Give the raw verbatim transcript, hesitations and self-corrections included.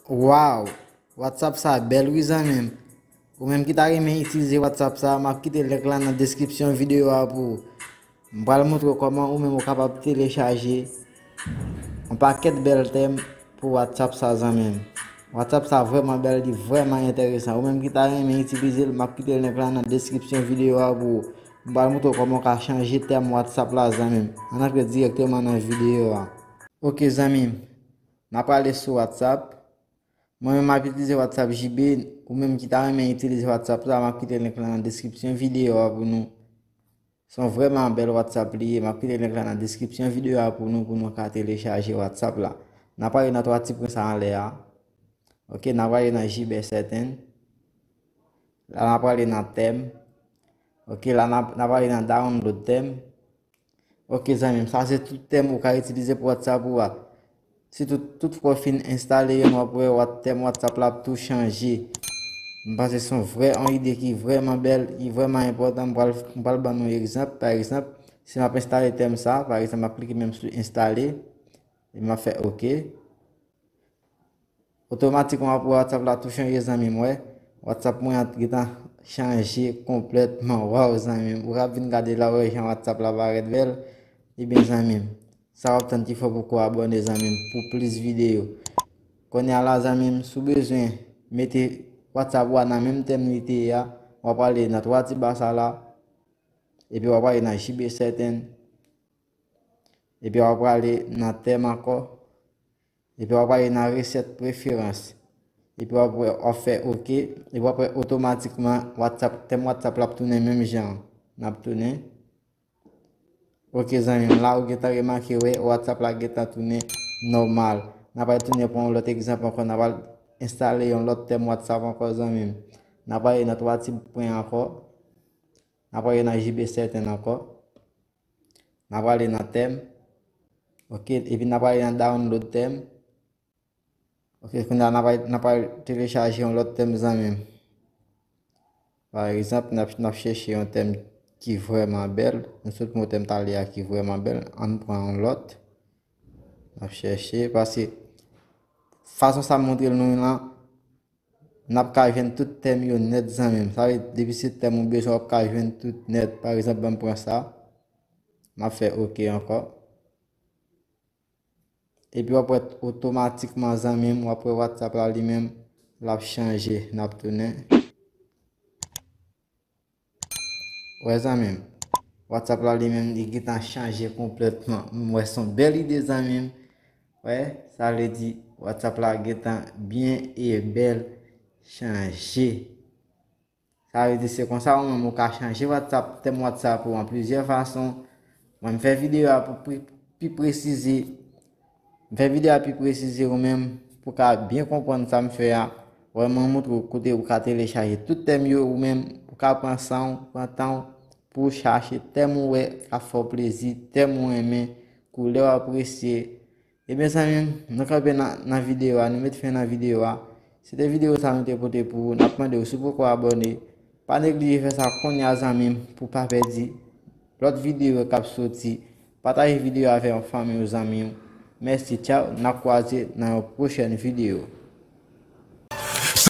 Waw! WhatsApp sa bèl wi zanmi m. Ou menm ki ta renmen itilize WhatsApp sa, m ap kite link la nan deskripsyon videyo a pou ou. M pral montre w kòman ou menm ou kapab telechaje yon pakèt bèl tèm pou WhatsApp sa zanmi m. WhatsApp sa vrèman bèl, li vrèman enteresan. Ou menm ki ta renmen itilize l, m ap kite link la nan deskripsyon videyo a pou ou. M pral montre w kòman w ka chanje tèm WhatsApp la zanmi m. Ann antre dirèkteman nan videyo a. Ok zanmi m, n ap prale sou WhatsApp. Mwen menm m ap itilize WhatsApp J B, ou menm ki ta renmen itilize WhatsApp la, m ap kite link la nan deskripsyon videyo a pou nou. Se yon vrèman bèl WhatsApp li ye, m ap kite link la nan deskripsyon videyo a pou nou, pou nou ka telechaje WhatsApp la. N ap prale nan twa ti pwen sa anlè a. Ok, n ap prale nan J B Setting. La n ap prale nan tèm. Ok, la n ap, n ap prale nan download tèm. Ok zanmi m, sa se tout tèm ou ka itilize pou WhatsApp ou a. Sitou tout fwa w fin enstale youn, w ap wè tèm WhatsApp la ap tou chanje. M panse se yon vrè, yon ide ki vrèman bèl, ki vrèman enpòtan. M pral, m pral ban nou egzanp. Pa egzanp, si m ap enstale tèm sa, pa egzanp, m ap klike menm sou enstale, e m ap fè ok. Otomatikman, w ap wè WhatsApp la tou chanje zanmi m, wè. WhatsApp mwen an gentan chanje konplètman. Waw zanmi m, ou ap vin gade la, wè jan WhatsApp la parèt bèl. Ebyen zanmi m, sa w ap tann ki fè w poko abòne zanmi m pou plis videyo. Kounye a la zanmi m, si w bezwen mete WhatsApp ou a nan menm tèm li te ye a, w ap prale nan twa ti ba sa la, epi w ap prale nan J B Setting, epi w ap prale nan tèm ankò. Epi w ap prale nan reset preferans. Epi w ap, w ap fè ok. Epi w ap wè otomatikman WhatsApp, tèm WhatsApp la ap tounen menm jan an. N ap tounen. Ok zanmi m, la ou gentan remake, wè, WhatsApp la gentan tounen nòmal. N ap al tounen pran yon lòt egzanp ankò, n ap al enstale yon lòt tèm WhatsApp ankò zanmi m. N ap prale nan twa ti pwen ankò. N ap prale nan J B Setting ankò. N ap prale nan tèm. Ok, epi n ap prale nan download tèm. Ok, kounye a n ap al, n ap al telechaje yon lòt tèm zanmi m. Pa egzanp, n ap, n ap chèche yon tèm ki vrèman bèl. Nou sot pran tèm talè a ki vrèman bèl. Ann pran yon lòt. N ap chèche, paske fason sa m montre l nou lan, n ap ka jwenn tout tèm yo nèt zanmi m. Sa vle di, depi se tèm ou bezwen, w ap ka jwenn tout nèt. Pa egzanp, ban m pran sa. M ap fè ok ankò. Epi w ap wè otomatikman zanmi m, w ap wè WhatsApp la li menm, l ap chanje. N ap tounen. Wè zanmi m, WhatsApp la li menm, li gentan chanje konplètman. M wè se yon bèl ide zanmi m. Wè, sa vle di WhatsApp la gentan byen e bèl chanje. Sa vle di se konsa ou menm ou ka chanje WhatsApp, tèm WhatsApp ou an plizyè fason. Mwen m fè videyo a pou pi, pi presize. M fè videyo a pi presize ou menm pou ka byen konprann sa m fè a. Wè mwen montre w kote ou ka telechaje tout tèm yo ou menm, ou ka pran san w, pran tan w pou w chache tèm ou wè k ap fè w plezi, tèm ou renmen, koulè w apresye. Ebyen zanmi m, nou kanpe nan, nan videyo a, nou met fen nan videyo a. Se te videyo sa nou te pote pou ou. N ap mande w si w poko abòne, pa neglije fè sa kounye a zanmi m pou w pa pèdi lòt videyo k ap soti. Pataje videyo a avè yon fanmi w, zanmi w. Mèsi, tchaw, n ap kwaze nan yon pwochèn videyo.